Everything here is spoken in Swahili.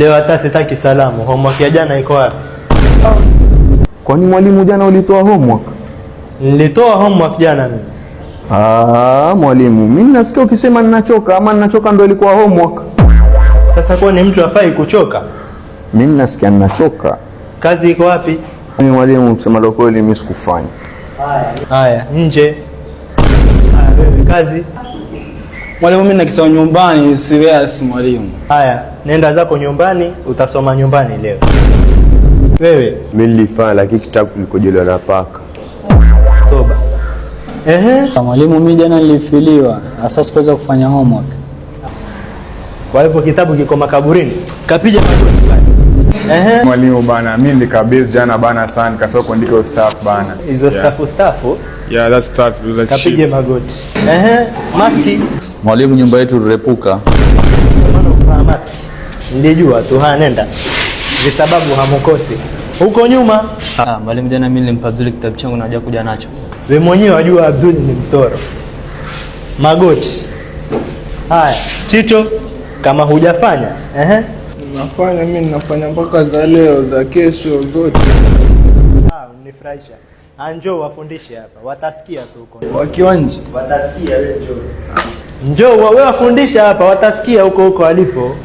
Leo hata sitaki salamu. Homework ya jana iko wapi? Kwani mwalimu, jana ulitoa homework? Nilitoa homework jana mimi. Ah, mwalimu, mimi nasikia ukisema ninachoka ama ninachoka ndo ilikuwa homework. Sasa kwani mtu afai kuchoka? Mimi nasikia ninachoka. Kazi iko wapi? Mimi mwalimu, kusema la kweli, mimi sikufanya. Haya, nje. Haya, wewe kazi. Mwalimu, mimi nakisoma nyumbani, serious mwalimu. Haya, nenda zako nyumbani, utasoma nyumbani leo. Wewe? Mimi nilifanya, lakini kitabu kilikojolewa na paka. Toba. Ehe. Mwalimu, mimi jana nilifiliwa, sasa sikuweza kufanya homework. Kwa hivyo kitabu kiko makaburini. Kapija magoti pale. Ehe. Mwalimu bana, mimi nilikabidhi jana bana sana, nikasahau kuandika hiyo stuff bana. Hizo stuff stuff. Yeah, that stuff, that Kapige shit. magoti. Ehe. Maski. Mwalimu, nyumba yetu ilirepuka. Ndio maana uvaa maski. Nilijua tu. Ha, nenda. Visababu hamukosi. Huko nyuma. Ah, mwalimu, jana mimi nilimpa Abdul kitabu changu na hajakuja nacho. We mwenyewe wajua Abdul ni mtoro. Magoti. Haya, Chicho, kama hujafanya, ehe. Nafanya mimi, nafanya mpaka za leo, za kesho zote. Ah, unifurahisha. Njoo wafundishe hapa. Watasikia tu huko. Wakiwa nje. Watasikia, wewe njoo. Njoo wewe wafundisha hapa, watasikia huko huko walipo.